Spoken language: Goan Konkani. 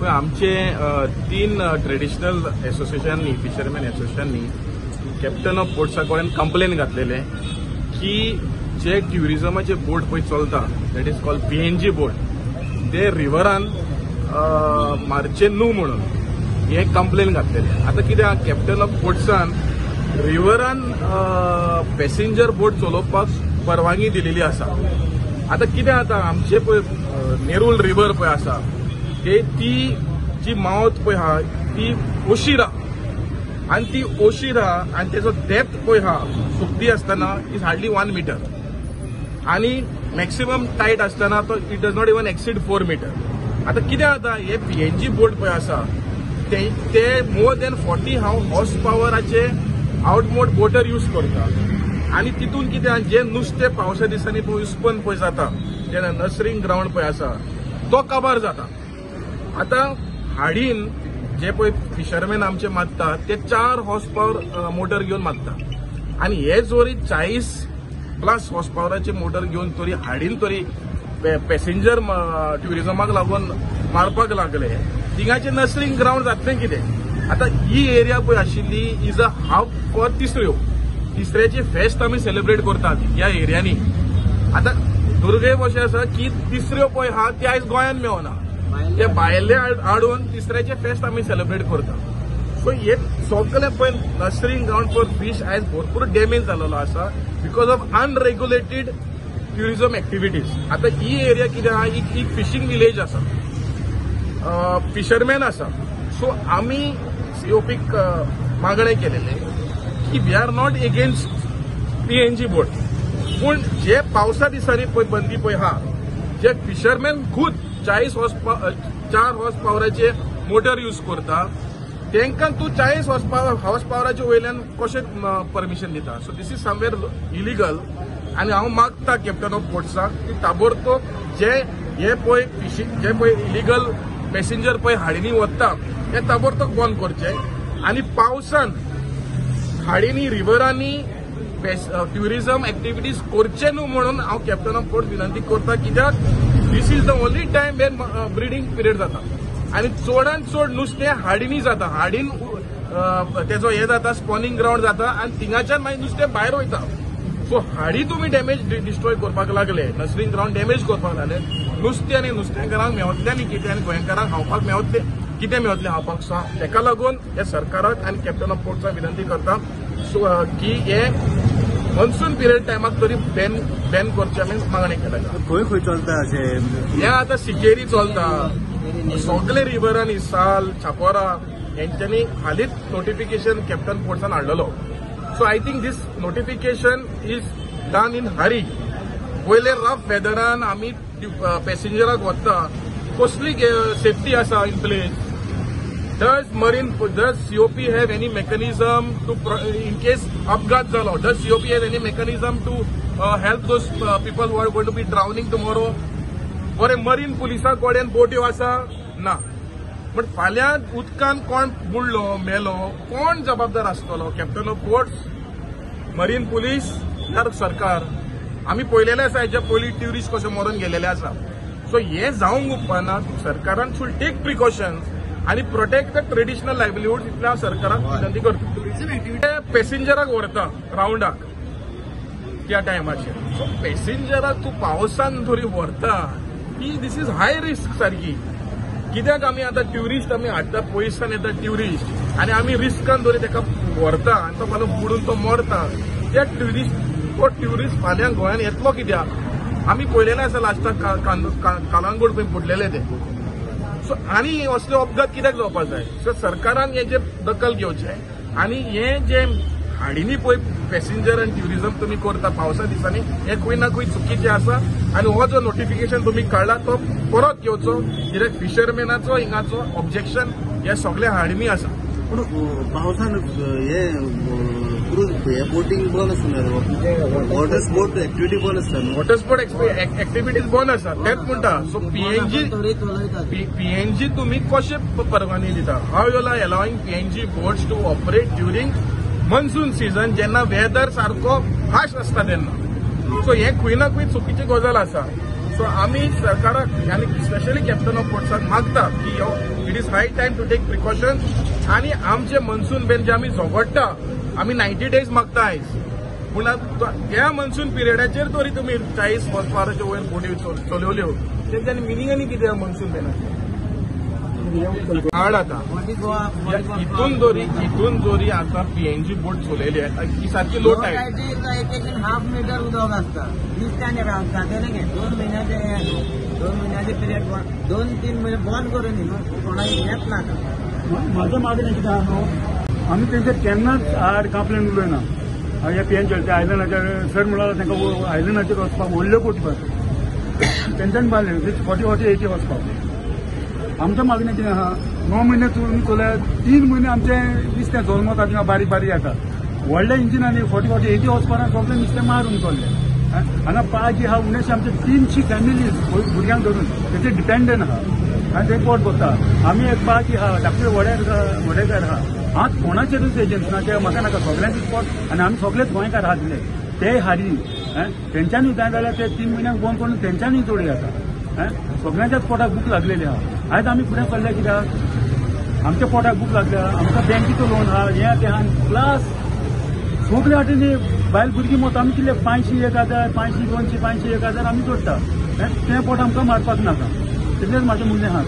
आमचे तीन ट्रेडिशनल एसोसिएशनांनी, फिशरमॅन एसोसिएशनांनी कॅप्टन ऑफ पोर्ट्सा कडेन कंप्लेन घातलेले की जे ट्युरिजमाचे बोट पळय चलता, that is called PNG boat, ते रिवरान मारचे न्हू म्हणून हे कंप्लेन घातलेले. आतां कितें, कॅप्टन ऑफ पोर्ट्सान रिवरान पॅसेंजर बोट चलोवपाक परवानगी दिलेली आसा. आतां कितें जाता, आमचे पळय नेरूल रिवर पळय आसा, ते ती जी मावत पळय आहा ती ओशीर आहा आनी ती ओशीर आहा आनी तेजो डेप्थ पळय आहा सुकती आसतना is hardly 1 metre आनी मॅक्सिमम टायट आसतना तो it does not even exceed 4 metre. आतां कितें जाता, हे पीएनजी बोट पळय आसा ते मोर देन 40 हॉर्स पावराचे आउटमोड बोटर यूज करता आनी तितून कितें, जे नुस्तें पावसा दिसांनी पळय उत्पन्न पळय जाता, जेन्ना नर्सरींग ग्रावंड पळय आसा तो काबार जाता. आतां हाडीन जे पळय फिशरमॅन आमचे मारता ते 4 हॉर्स पावर मोटर घेवन मारता आनी हे जोरी 40 प्लस हॉर्स पावराचे मोटर घेवन तरी हाडीन तरी पॅसेंजर ट्युरिजमाक लागून मारपाक लागले, थिंगाचे नर्सरींग ग्रावंड जातलें कितें. आतां ही एरिया पळय आशिल्ली is a half for तिसऱ्यो, तिसऱ्याचे फेस्त आमी सेलिब्रेट करतात ह्या एरियांनी. आतां दुर्दैव अशें आसा की तिसऱ्यो पळय आहा ते आयज गोंयांत मेवना, ते भायले हाडून तिसऱ्याचे फेस्त आमी सेलिब्रेट करता. सो हे सगळे पळय नर्सरींग ग्रावंड फॉर फीश आयज भरपूर डॅमेज जाल्लो आसा because of unregulated tourism activities. आतां ही एरिया कितें आहा, एक फिशींग विलेज आसा, फिशरमॅन आसा. सो आमी सीओपीक मागणें केलेलें की we are not against PNG boat, पूण जे पावसा दिसांनी पळय बंदी पळय आहा, जे फिशरमॅन खूद 4 हॉर्स पावराचे मोटर यूज करता तांकां तूं 40 हॉर्स पावराचे वयल्यान कशें परमिशन दिता. So this is somewhere illegal आनी हांव मागता कॅप्टन ऑफ पोर्ट्साक की ताबडतोब जे हे पळय फिशींग जे पळय इलिगल पॅसेंजर पळय हाडींनी वता ते ताबडतोब बंद करचे आनी पावसान हाडींनी रिवरांनी ट्युरिजम एक्टिविटीज करचे न्हू म्हणून हांव कॅप्टन ऑफ पोर्ट्स विनंती करता. कित्याक this is the only time when breeding period जाता आनी चडान चड नुस्तें हाडींनी जाता, हाडीन तेजो हे जाता, स्पॉनिंग ग्रावंड जाता आनी थिंगाच्यान मागीर नुस्तें भायर वयता. सो हाडी तुमी डॅमेज डिस्ट्रॉय करपाक लागले, नर्सरींग ग्रावंड डॅमेज करपाक लागले, नुस्तें आनी नुस्तेंकारांक मेवतलें आनी कितें आनी गोंयकारांक खावपाक मेवतलें कितें मेवतलें खावपाक. सो तेका लागून हे सरकाराक आनी कॅप्टन ऑफ पोर्ट्साक विनंती करता की हे मॉन्सून पिरियड टायमाक तरी बॅन करचें आमी मागणी केल्या. खंय खंय चलता अशें हें आतां सिकेरी चलता, सगळे रिवरांनी, साल, छापोरा हेंच्यांनी हालींच नोटिफिकेशन कॅप्टन पोर्ट्सान हाडलेलो. So I think this notification is done in hurry. पयले रफ वेदरान आमी पॅसेंजराक व्हरता, कसली सेफ्टी आसा in place. Does COP have any mechanism to, in case अपघात जालो, does COP have any mechanism to help those people who are going to be drowning tomorrow? बरें, मरीन पुलिसां कडेन बोट्यो आसा ना, बट फाल्यां उदकान कोण बुडलो मेलो कोण जबाबदार आसतलो? Captain of ports, marine police या सरकार? आमी पळयलेलें आसा हेच्या पयलीं ट्युरिस्ट कशे मरून गेलेले आसा. सो हें जावंक उपकारना. सरकारान should take precautions आनी प्रोटेक्ट the traditional livelihood, इतलें हांव सरकाराक विनंती करता. पॅसेंजराक व्हरता रावंडाक त्या टायमाचेर, सो पॅसेंजराक तूं पावसान तरी व्हरता ही this is high risk सारकी. कित्याक आमी आतां ट्युरिस्ट आमी हाडटा, पयसान येता ट्युरिस्ट आनी आमी रिस्कान तरी ताका व्हरता आनी तो फाल्यां बुडून तो मरता. त्या ट्युरिस्ट तो ट्युरिस्ट फाल्यां गोंयांत येतलो कित्याक? आमी पळयलेलें आसा लास्टाक कालांगूट पळय बुडलेले ते. सो आनी असले अपघात कित्याक जावपाक जाय? सो सरकारान हेजेर दखल घेवचें आनी हे जे हाडींनी पळय पॅसेंजर आनी ट्युरिजम तुमी करता पावसा दिसांनी, हें खंय ना खंय चुकीचें आसा आनी हो जो नोटिफिकेशन तुमी काडला तो परत घेवचो, कित्याक फिशरमॅनाचो हिंगाचो ऑब्जेक्शन हे सगळे हाडींनी आसा. पूण पावसान हे क्रूज हे बोटींग बंद आसता, वॉटर स्पोर्ट एक्टिविटी बंद आसता, वॉटर स्पोर्ट एक्टिविटीज बंद आसा तेच म्हणटा. सो पीएनजी तुमी कशें परवानगी दिता? How you are allowing PNG boats to operate during monsoon season जेन्ना वेदर सारको हार्श आसता तेन्ना? सो हें खंय ना खंय चुकीची गजाल आसा. सो आमी सरकाराक आनी स्पेशली कॅप्टन ऑफ पोर्ट्साक मागता की it is high time to take precaution आनी आमचे मनसून बेन जे आमी झगडटा, आमी 90 डेज मागता आयज, पूण ह्या मनसून पिरियडाचेर तरी तुमी 40 हॉर्स पावराच्या वयर बोटी चलयल्यो तेंच्यांनी मिनींग आनी कितें मनसून बेनाचें हाड. आतां हितून जोरी आतां पीएनजी बोट चलयली ही सारकी लो टायड, 1.5 मिटर उदक आसता दिसता रावता तें 2 म्हयन्याचे 2 म्हयन्याचे पिरियड 2-3 म्हयने बंद करून न्हू कोणाक हेंच ना. म्हाजो मागणें कितें आहा न्हू, आमी तेंचेर केन्नाच आड कंप्लेन उलयना. ह्या पीएनजी आयलंडाचेर सर म्हणल्यार तांकां आयलंडाचेर वचपाक व्हडल्यो बोटी तेंच्यान बांदले 40-80 वचपाक. आमच्या मागणें कितें आहा, 9 म्हयने तुमी चलयात, 3 म्हयने आमचें नुस्तें जल्मता किंवा बारीक बारीक येता. व्हडल्या इंजिनांनी 40-80 वचपाक सगळें नुस्तें मारून चल्लें. हांगा पाजी आहा उणेशे आमचे 300 फॅमिलीज भुरग्यांक धरून तेचेर डिपेंडंट आहा आनी ते पोट भरता. आमी एक पाजी आहा धाकटे वडेकार आहा, हांव कोणाचेरूच एजन्सी ना, ते म्हाका नाका, सगळ्यांचेच पोट आनी आमी सगळेच गोंयकार आहा दिले ते हारी तेंच्यांनी जाय जाल्यार ते 3 म्हयन्यांक बंद करून तेंच्यांनी जोड जाता. सगळ्यांच्याच पोटाक भूक लागलेली आहा. आयज आमी फुडें सरले कित्याक आमच्या पोटाक भूक लागल्या, आमकां बँकेचो लोन आहा, हें तें आहा, प्लस सगळे वाटेनी बायल भुरगीं मत आमी कितले 500 1000 500 200 500 1000 आमी जोडटा, तें पोट आमकां मारपाक नाका. तितलेंच म्हाजें म्हणणें आहा.